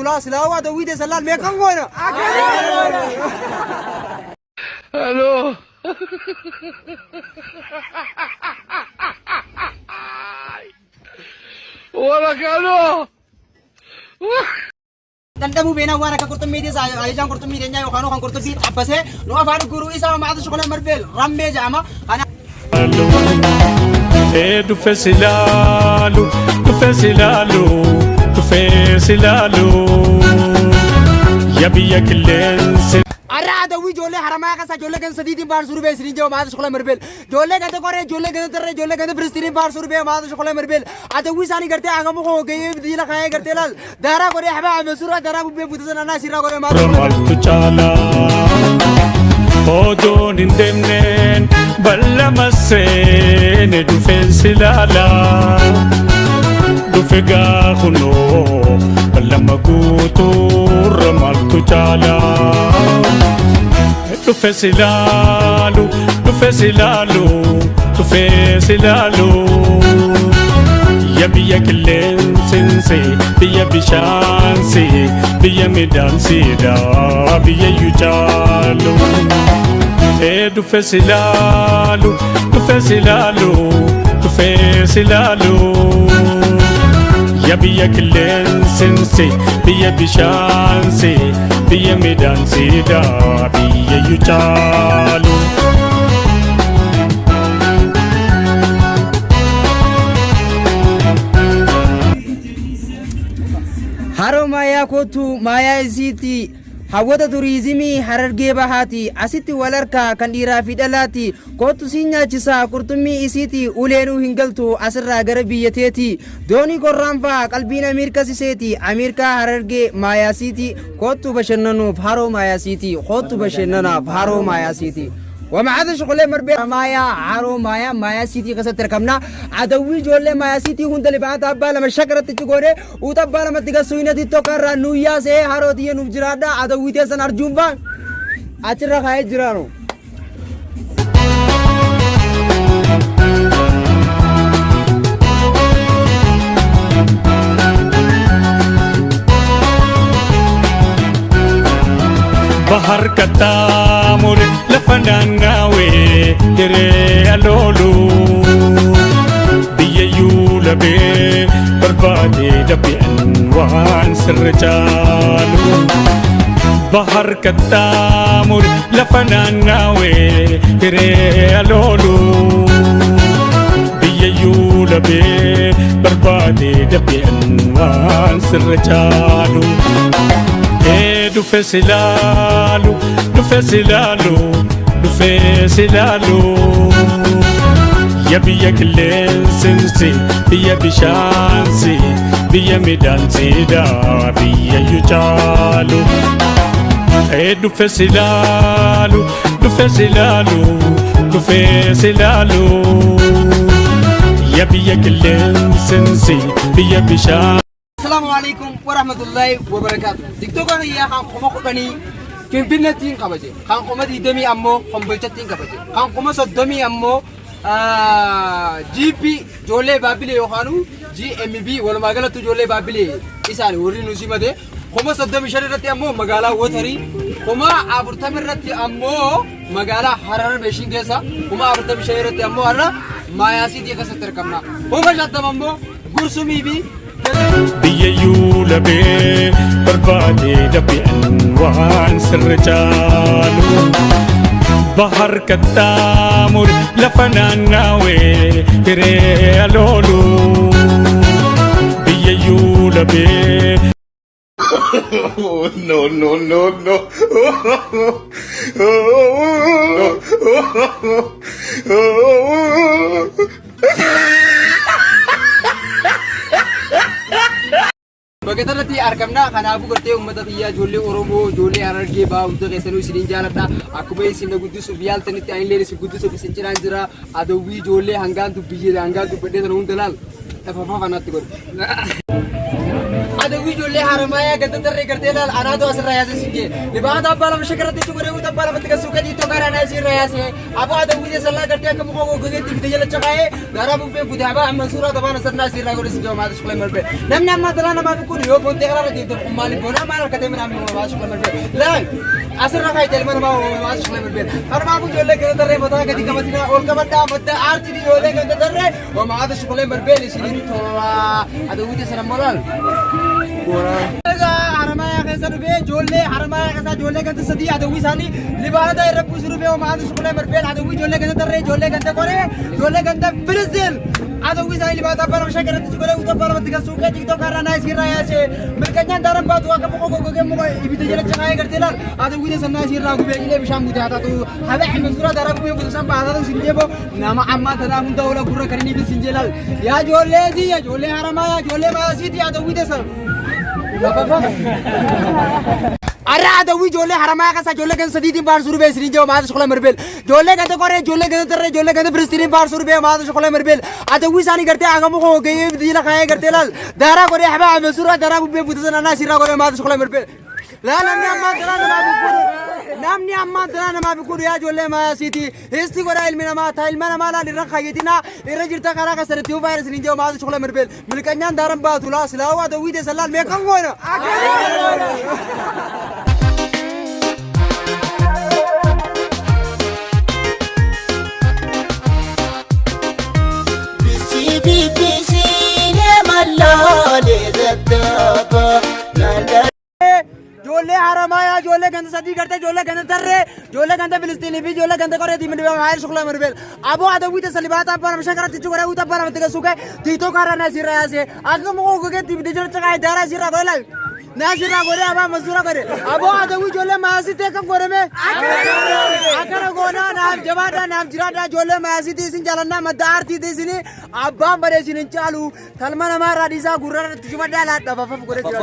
bulaa silaa waa dawwii teessan laal meeqan goona. Hello. ولك الو. Dhandhamuu beenaa waan akka qurxummiitis ajajaan qurxummii keenyaa yookaan kan qurxummii xabbasee nu afaan guruu isaa maata shukulee marbeel rammee jedhama. Kana Dhufe si laalu, dhufe si laalu, dhufe si laalu. Ya biyya qilleensi. Arra adawwii ijoollee haramaa keessa ijoollee ganda sadiitiin faarsuu dhufee isiniin jedhu maata shukulee marbeel. Ijoollee ganda qoree, ijoollee ganda tarree, ijoollee ganda firistiniin faarsuu dhufee maata shukulee marbeel. Adawwii isaanii gartee agamu koo gahee diila kaayee gartee laal daaraa godhee habaa amesurraa daaraa bubbee buute sana anaa sirraa godhee maata shukulee marbeel. Maaltu caalaa odoon hin deemneen ballama seene dhufeen si laalaa. Dhufe gaafunoo ballama guutuurra maaltu caalaa. Dhufe si laalu, dhufe si laalu, dhufe si laalu. Ya biyya qilleensinsi, biyya bishaansi, biyya midhaansiidha, biyya iyyuu caalu. Ee dhufe si laalu, dhufe si laalu, dhufe si laalu. Ya biyya qilleensinsi, biyya bishaansi, biyya midhaansiidha, biyya iyyuu caalu. Haroo maayaa kootu maayaa isiiti hawwata turiizimii Harargee Bahaati asitti wal harkaa kan dhiiraa fi dhalaati kootu siin nyaachisaa qurxummii isiiti uleenuu hin galtu asirraa gara biyya teeti doonii korraan fa'a qalbiin Amiirka siseeti Amiirkaa Harargee maayaa siiti kootu bashannanuuf haroo maayaa siiti kootu bashannanaaf haroo maayaa siiti. Wamacaata shukulee marbee maayaa haroo maayaa maayaa siitii keessatti argamna. Adawwii ijoollee maayaa siitii hunda libaata abbaa lama shakaratti itti goone uuta abbaa lamatti gasuu hin tokko irraa nuu yaasee haroo tiyya nuuf jiraadha. Adawwii teessan arjuun faa achirra kaa'ee jiraanu. Bahar qaxxaamure lafa naannawee hiree aloolu. Biyya yuulabee barbaadee dabbi'an waan sirra caalu. Bahar qaxxaamure lafa naannawee hiree aloolu. Biyya yuulabee barbaadee dabbi'an waan sirra caalu. Ee dhufe si laalu, dhufe si laalu, dhufe si laalu. Ya biyya qilleensinsi, biyya bishaansi, biyya midhaansiidha, biyya iyyuu caalu. Ee dhufe si laalu, dhufe si laalu, dhufe si laalu. Ya biyya qilleensinsi, biyya bishaan. Asalaamu alaikum warahmatullahi wabarakaatu. TikToka kiyyaa kan 10,000 Finfinneetti hin kabaje. Kan 20,000 ammoo Kombolchatti hin kabaje. Kan 30,000 ammoo GP ijoollee Baabbilee yookaan GMB walumaa galatti ijoollee Baabbilee isaan warri nu simate. 35,000 irratti ammoo magaalaa Wotarii. 40,000 irratti ammoo magaalaa Harar Meeshiin keessa. 45,000 irratti ammoo har'a Maayaasiitii keessatti argamna. 50,000 ammoo Gursumii fi Biyya yuulabee barbaadee dabbi'an waan sirra caalu. Bahar qaxxaamure lafa naannawee hiree aloolu. Biyya yuulabee. No, no, no, no. Bakka kanatti argamna. Kanaafuu gartee uummata kiyyaa ijoollee Oromoo, ijoollee Harargee bahaa hunda keessanuu isiniin jaaladha. Akkuma isin na guddisuuf yaaltanitti anillee isin guddisuuf isin cinaan jira. Adawwii ijoollee hangaan dubbiyyee hangaan dubbadhee sana hunda laal. Lafa kanatti godhe. Adawwii ijoollee Haramayaa ganda tarree gartee laal anaatu asirraa yaase siin jee. Libaata abbaa lama shakarratti itti godhee abbaa lamatti kan suuqatii ittoo karaa naa asirraa yaase. Aboo adawwii teessallaa gartee akka muka goggogeetti bite jala caqaa'ee garaa bubbee bute abaa amma suuraa tabaan asirraa asirraa godhe siin jee maata shukulee marbe. Namni ammaa talaa namaa fi kun yoo boontee karaa irra deemte maaliif boonaa maal harkatee midhaan maata shukulee marbe. Laal asirra kaayite ilma namaa maata shukulee marbe. Kanaafuu ijoollee ganda tarree mataa gadi qabatinaa ol qabadhaa madda aartii ijoollee ganda tarree maata shukulee marbeen isiniin tola. Adawwii teessan ammoo laal. Haramayaa keessa dhufee ijoollee Haramayaa keessa ijoollee ganda sadii adawwii isaanii libaanota irra buusu dhufee maata shukulee marbeen adawwii ijoollee ganda tarree ijoollee ganda qoree ijoollee ganda Filistiin adawwii isaanii libaata abbaa lama shakarratti godhee utuu abbaa lamatti kan suuqee tiktok irraa naa isiirraa yaase mirkanyaan daaran baatu akka muka goggogee muka ibidda jala caqaa'ee gartee laal adawwii teessan naa isiirraa gubee ilee bishaan butee haa taatu habaa mansuuraa daaraa gubee butu san baataa ta'u sin jeeboo nama ammaa tanaa hunda oola gurra kan inni sin jeelal yaa ijoollee yaa ijoollee Haramaa yaa ijoollee maasiiti adawwii teessan. Arra adawwii ijoollee Haramaa keessa ijoollee ganda sadiitiin faarsuu dhufee isiniin jedhu maata shukulee marbeel. Ijoollee ganda qoree, ijoollee ganda tarree, ijoollee ganda Filistiiniin faarsuu dhufee maata shukulee marbeel. Adawwii isaanii gartee hanga muka gahee diila kaayee gartee laal daaraa godhee habaa Mansuuraa daaraa bubbee buute sana anaa isirraa godhee maata shukulee marbeel. Laa namni ammaan tanaa namaaf hin godhu. Namni ammaan tanaa namaaf hin godhu yaa ijoollee maasiiti. Histi godhaa ilmi namaa ta ilma namaa laal irra kayyatinaa irra jirta karaa keessan itti fufaa isiniin jedhu maata shukulee marbeel. Milqanyaan daaran baatu laa silaa waa dawwii teessan laal meeqan goona. Ijoollee Haramayaa, ijoollee ganda sadii gartee, ijoollee ganda tarree, ijoollee ganda Filistiinii fi ijoollee ganda qoreetii midhibaa haayil shukulaa marbeel. Aboo adawwii teessa libaata abbaa nama shakaratti itti godhee uta abbaa namatti gasuuqee tiitoo karaa naa isiirraa yaasee akka muka gogeetti ibidda jala caqaa'ee daaraa isiirraa godhe laal. Naa isiirraa godhee abaa masuura godhe. Aboo adawwii ijoollee maasitti akka godhame. Akkana goonaa naaf jabaadhaa naaf jiraadhaa ijoollee maasitti isin jaalannaa madda aartiiti isinii abbaan badee isin hin caalu. Talma namaa irraa dhiisaa gurra irratti cufadhaa laadha fafaf godhe jira.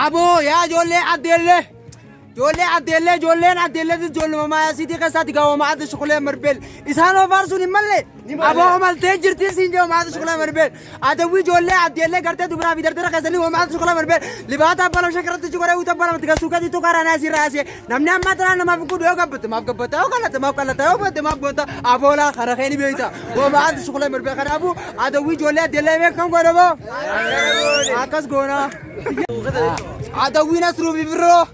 Aboo yaa ijoollee addeellee. Ijoollee addeellee ijoolleen addeellee ijoolluma maayasiitii keessaatti gaawwama adda shukulee marbeel. Isaan ofaarsuun hin malle. Aboo maltee jirti siin jedhu maata shukulee marbeel. Adawwii ijoollee addeellee gartee dubaraa fi dardara keessanii maata shukulee marbeel. Libaata abbaa lama shakarratti godhee uta abbaa lamatti gasuu gadi tuqaraa naa sirraa asee. Namni ammaa tanaa namaaf godhu yoo gabbate maaf gabbata yoo qalate maaf qalata yoo batte maaf goota aboolaa kana kee ni beekta. Wamaatu shukulee marbeel kanaafuu adawwii ijoollee addeellee beekan godhamoo akkas goonaa. Adawwiin asruu fi firroo.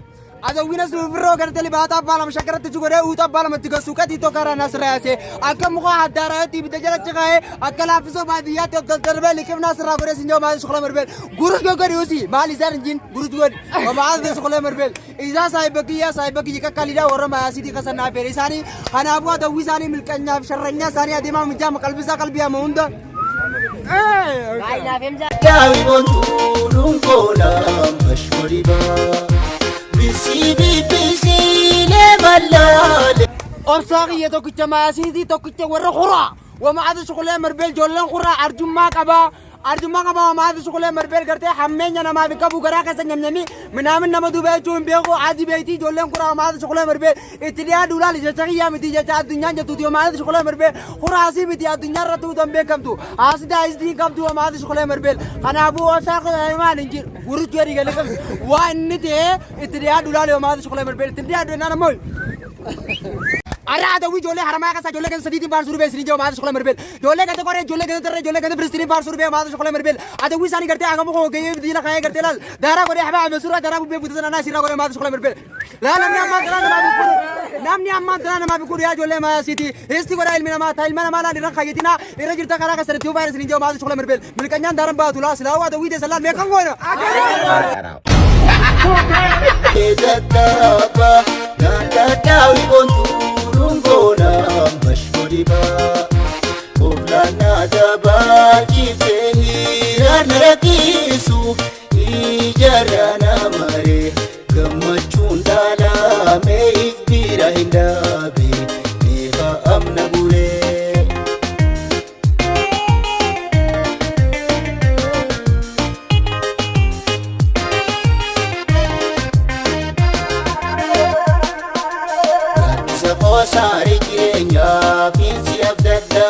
Adawwiin asruu fi firroo gartee libaata abbaa lama shakkaratti godhee uuta abbaa lamatti gasuu qatii tokko irraa nasra yaasee akka muka haddaaraatti ibidda jala cikaa'ee akka laaffisoo baadiyyaatti of darbee liqimnaa sirraa godhee sinjoo maal shukulee marbeel gurus godhi usi maal isaan hinjiin gurus godhi wamaatu shukulee marbeel. Isaa saahiba kiyyaa saahiba kiyya qaqqaalidha warra mayaasiitii kasan naa feere isaanii kanaafuu adawwii isaanii milqanyaaf sharranyaa isaanii adeemaa mijaama qalbisaa qalbii ama hunda. Dawi bontu lungola mashkoriba Bisi bisi le malale Obsaa kiyya tokkicha mayaasiitii tokkicha warra huraa wamaata shukulee marbeel ijoolleen huraa arjummaa qabaa. Arjummaa qaba maati shukulee marbeel gartee hammeenya namaaf hin qabu garaa keessa nyamnyamii minaamin nama duuba jechuu hin beeku adii beektii ijoolleen kuraa maati shukulee marbeel itti dhiyaadhu laali jecha kiyyaa miti jecha addunyaan jettuuti maati shukulee marbeel kuraasii miti addunyaa irratti utan beekamtu haasidaa istii hin qabdu maati shukulee marbeel kanaafuu obsaa maal hin jiru gurruchuu edii galii qabsi waa inni ta'ee itti dhiyaadhu laali maati shukulee marbeel itti dhiyaadhu jennaan ammoo Arra adawwii ijoollee Haramayaa keessa ijoollee ganda sadiitiin faarsuu dhufee isiniin jedhu maata shukulee marbeel. Ijoollee ganda qoree, ijoollee ganda tarree, ijoollee ganda Filistiiniin faarsuu dhufee maata shukulee marbeel. Adawwii isaanii gartee hanga muka gahee diila kaayee gartee laal daaraa godhee habaa Mansuuraa daaraa bubbee buute sana anaa isiirraa godhee maata shukulee marbeel. Laa namni ammaan tanaa namaaf hin godhu. Namni ammaan tanaa namaaf hin godhu yaa ijoollee maasiiti. Histi godhaa ilmi namaa ta ilma namaa laal irra kayyatinaa irra jirta karaa keessan itti fufaa isiniin jedhu maata shukulee marbeel. Milqanyaan daaran baatu laa silaa adawwii teessan laal meeqan goona. Dadaba Dawi bontu lungola mashkoriba Oflana daba jifte narakisu Ijarana mare gammachuun dhaalame if bira hin dhaabe meeqa amna bulee. Gaaddisa qoosaarii jireenyaa fiinsi abdadda.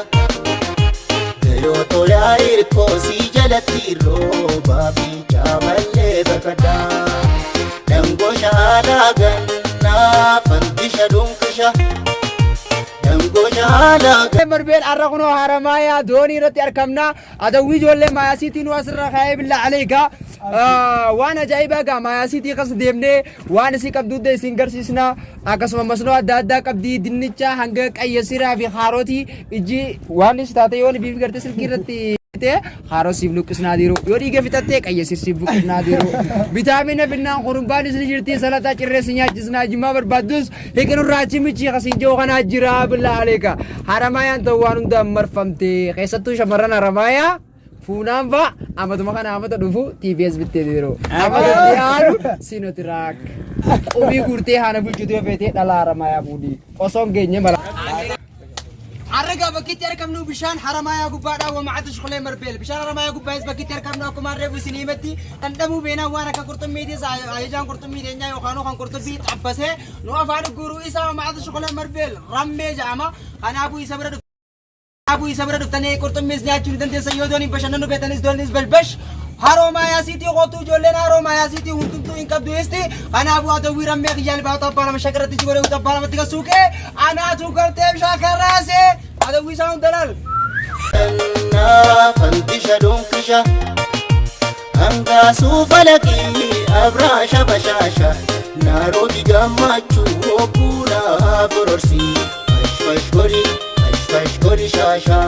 Yeroo tolaa Hirkoosii jalatti roobaa fi caamallee baqadaa. Dangoo shaalaa gannaa fandisha dunkisha. Dangoo shaalaa Marbeel arra kunoo Haramaayaa doonii irratti argamna. Adawwii ijoollee Maayaasiitii nu asirra kaa'ee billaa aleegaa. Waan ajaa'ibaa gaa Maayaasiitii kas deemnee waan isii qabduudde isin garsiisna. Akkasuma masnoo adda addaa qabdii, dinnicha hanga qayyasiraa fi haarootii ijji waan is taate yoo biif gartee silkii irratti haaroo siif luqqisnaa jiru. Yoo dhiiga fixattee qayyasir siif buqqisnaa jiru. Vitaamina finnaan qurumbaanis ni jirti, salaxaa cirreessi nyaachisnaa, jimmaa barbaaddus hiqinurraa achi michi kasiin jiru kanaa jira billaa aleeka. Haramaayaan ta'u waan hundaan marfamte, keessattuu shamarran Haramaayaa fuunaan fa'a amatuma kana amata dhufu TVS bittee jiru. Amata dhiyaanu Sinotiraak. Qubii guurtee haana bulchuutu yoo feetee dhala Haramaayaa fuudhii. Osoo hin geenye mala. Har'a bakkitti argamnu bishaan Haramaayaa gubbaadhaa wamaata shukulee marbeel. Bishaan Haramaayaa gubbaas bakkitti argamnu akkuma reefu isin himetti dhandhamuu beenaa waan akka qurxummiitis ajajaan qurxummii teenyaa yookaan kan qurxummii xabbasee nu afaan guuruu isaa wamaata shukulee marbeel rammee jedhama. Kanaafuu isa bira Kanaafuu isa bira dhuftanii qurxummiis nyaachuu ni dandeessan, yoo dooniin bashannanuu feetanis dooniis bashbash. Haroo Maayaasiitii qootuu ijoolleen haroo Maayaasiitii hundumtuu hin qabdu isti. Kanaafuu adawwii rammee kiyyaan baatu abbaa lama shakarratti si godhe abbaa lamatti gasuuqee anaatu gartee shakaraase adawwii isaa hunda laal. Gannaa fandisha dunkisha. Hangaasuu falaqii abraasha bashaasha. Naaroobi gammachuu hogguunaa fororsi. Fash fash godhi fash fash godhi shaashaa.